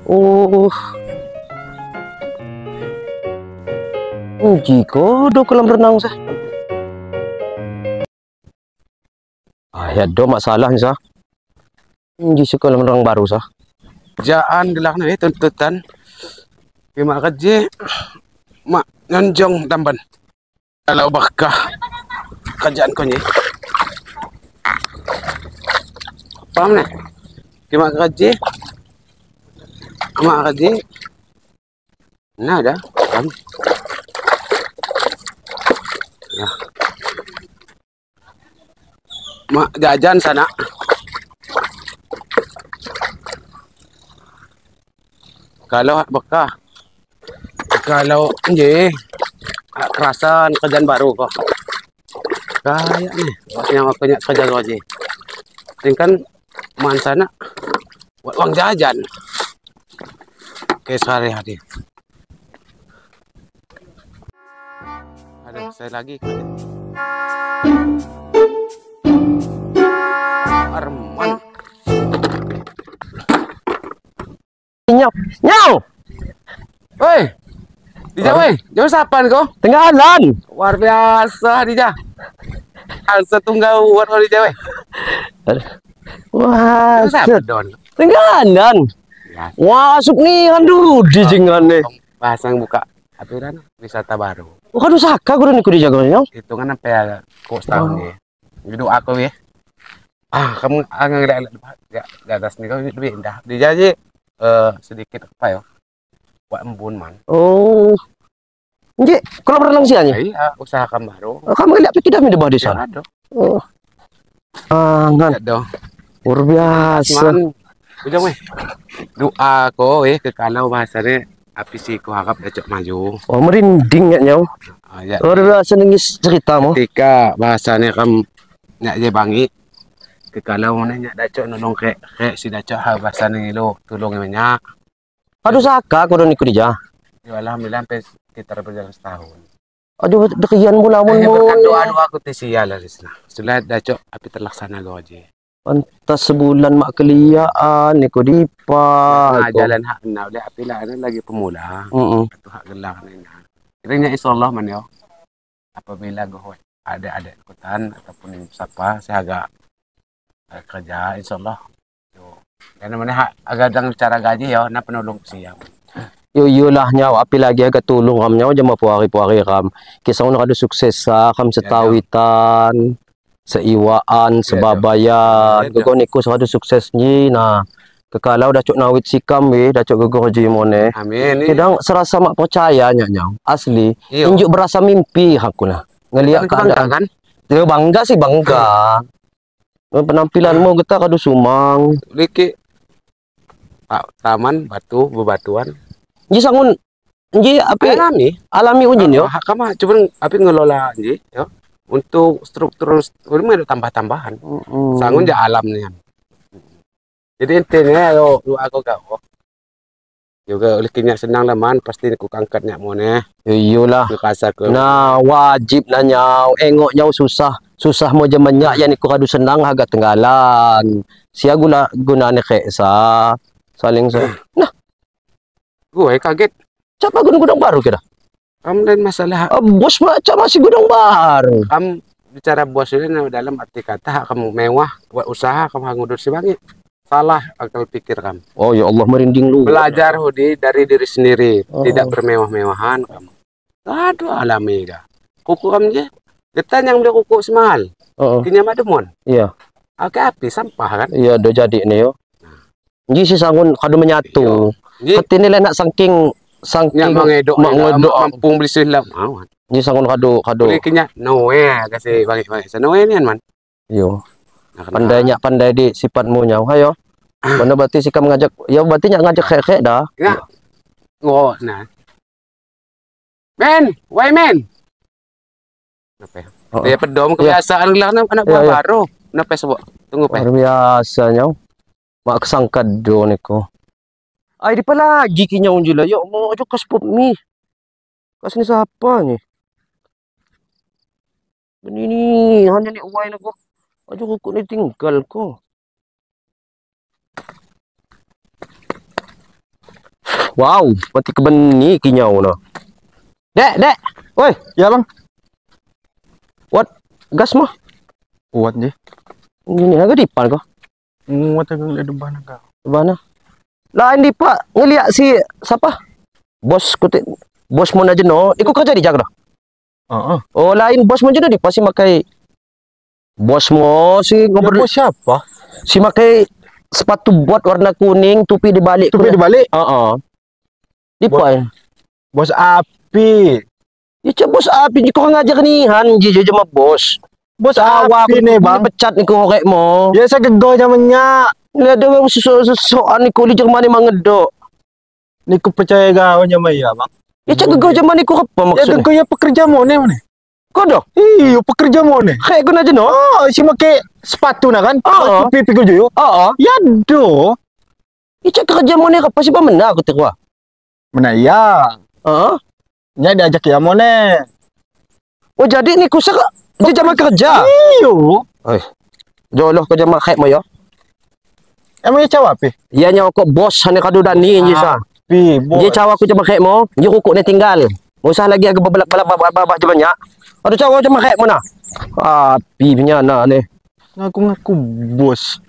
Oh. Jiko do kolam renang sah. Ah ya do masalah sah. Ji kolam renang baru sah. Kerjaan gelak nih tuntutan. Mak kerja mak nganjong tamban. Kalau berkah kerjaan kau ni. Paham nih? Mak kerja. Mak kerja. Nah dah, paham. Ya. Mak jajan sana. Kalau bekah, kalau nje kerasan kerjaan baru kok. Kayak nih, yang aku punya kerja aja. Ini kan man sana buat uang jajan. Oke, sehari-hari. Aduh, saya lagi. Arman. Nyau, nyau. Woi. Dija, woi. Jauh sapan kau? Tenggalan. Luar biasa, Dija. Setunggal war Dija, woi. Wah, tenggalan. Wah, masuk nih aduh di jengane. Bahasa yang buka aturan wisata baru. Oh, kan saka guru niku dijaga nyau. Hitungan sampai kok setahun ya. Jadi aku ya. Ah, kamu ngeliat di atas nih kau lebih indah. Dija aja sedikit apa ya? Buat embun man. Oh. Nggih, kolam renang sih nya? Iya, usaha kamu baru. Oh, kamu ngeliat tidak di bawah di sana? Ya, oh. Ah, ngan. Luar biasa. Udah weh. Doa ko ke kalau bahasanya api sih ku harap dacok maju. Oh, merinding ya nyau. Ah, ya. Luar biasa nangis cerita mo. Ketika bahasanya kam nyak je bangi ke kalau mana nyak dacok nolong kek kek si dacok ha bahasanya lo tolong banyak. Aduh saka ko don iku dija. Ya alhamdulillah sampai sekitar berjalan setahun. Aduh dekian mula mun mo. Berkat doa-doa aku tisia lah di sana. Sudah dacok api terlaksana go aja. Pantas sebulan mak keliaan niko dipa. Nah, jalan hak nah oleh api lah lagi pemula. Itu hak gelar ni. Kiranya insyaallah man yo. Apabila go ada ikutan ataupun siapa saya agak kerja insyaallah. Yo. Dan mana hak agak jangan bicara gaji yo nak penolong siang. Yo yolah nyawa api lagi agak tolong ram nyawa jama puari-puari ram. Kisah ono ada sukses sa kam setawitan. Seiwaan, sebabayan, gogo niku sehadu sukses ni, nah kekalau dah cok nawit sikam we, dah cok gogo jimone. Amin. Kadang serasa mak percaya nyak nyau, asli. Injuk berasa mimpi aku nah. Ngelihat keadaan kan? Ya bangga sih bangga. Penampilanmu kita kadu sumang. Liki taman batu bebatuan. Ji sangun, ji api alami, alami ujin yo. Kama cuman api ngelola ji yo. Untuk struktur ini ada tambah-tambahan. Sangun ja alamnya. Jadi intinya yo aku kau juga oleh kinyak senang lah man pasti aku angkatnya mau nih. Iyalah. Nah wajib nanya, engok nyau susah, susah mau jamannya yang aku kadu senang agak tenggalan. Sia guna gunane kek sa saling sa. Nah, gue kaget. Siapa gudang baru kira? Kamu lain masalah. Bos macam masih gudang baru. Kamu bicara bos ini dalam arti kata kamu mewah buat usaha kamu ngudur si bangi. Salah akal pikir kamu. Oh ya Allah merinding lu. Belajar hudi dari diri sendiri, tidak bermewah-mewahan kamu. Aduh alami dah. Kuku kamu je. Kita yang beli kuku semahal. Kini mah demon. Iya. Oke api sampah kan? Iya, do jadi nih yo. Ji si sangun kadu menyatu. Ketini lah nak saking saking mengedok mampu beli silap mau. Ni sangun kado kado. Beli kenyak noe kasih bagi-bagi. Noe ni man. Yo. Pandainya pandai di sifatmu nyau hayo. Mana berarti sikam ngajak ya berarti nyak ngajak kek-kek dah. Ya. Oh, nah. Men, why men? Kenapa ya? Ya pedom kebiasaan gelar anak buah baru. Kenapa sebab? Tunggu pe. Luar biasa nyau. Mak kesangkat do niko. Ay, di pala lagi kinya unjula. Ya Allah, aja kas pop mi. Kas ni siapa ni? Ini hanya ni uai nak ko. Aja kok ni tinggal ko. Wow, mati kebeni kinyau no. Dek, dek. Oi, Ya bang. What? Gas mah? Kuat je. Ini agak dipan kau. Nguat agak lihat depan agak. Mana? Lain di pak ngeliat si siapa? Bos kutik bos mau aja no. Ikut kerja di Jakarta. Heeh. Oh lain bos mau di pasti makai bos mau si ngobrol bos siapa? Si makai sepatu bot warna kuning, topi dibalik. Topi dibalik? Heeh. Di pak. Bos api. Ya cak bos api ni kau ngajar ni han je je sama bos. Bos api nih bang. Pecat ni kau horek mo. Ya saya gegoh zamannya. Ni ada orang sesuatu ni kau di Jerman ni mangedok. Ni ku percaya gak sama ya bang. Ya cak gegoh zaman ni kau apa maksudnya? Ya gegoh ya pekerja mo ni mana? Kau dah? Iya pekerja mo ni. Kayak kau nak no? Oh si make sepatu nak kan? Oh. Topi pikul joyo. Oh. Ya do. Ya cak kerja mo ni apa sih mana aku terua? Mana ya? Heeh. Nya diajak ya mo ni. Oh jadi ni kusak dia zaman kerja. Iyo. Oi. Joloh kau zaman khaik mo yo. Emang dia cawap api? Ya nyawa kau bos hane kadu dani je sa. Pi bos. Dia cawap aku zaman khaik mo, dia rukuk ni tinggal. Usah lagi agak berbalak-balak babah je banyak. Aduh cawap zaman khaik mo nah. Api punya nak ni. Ngaku-ngaku bos.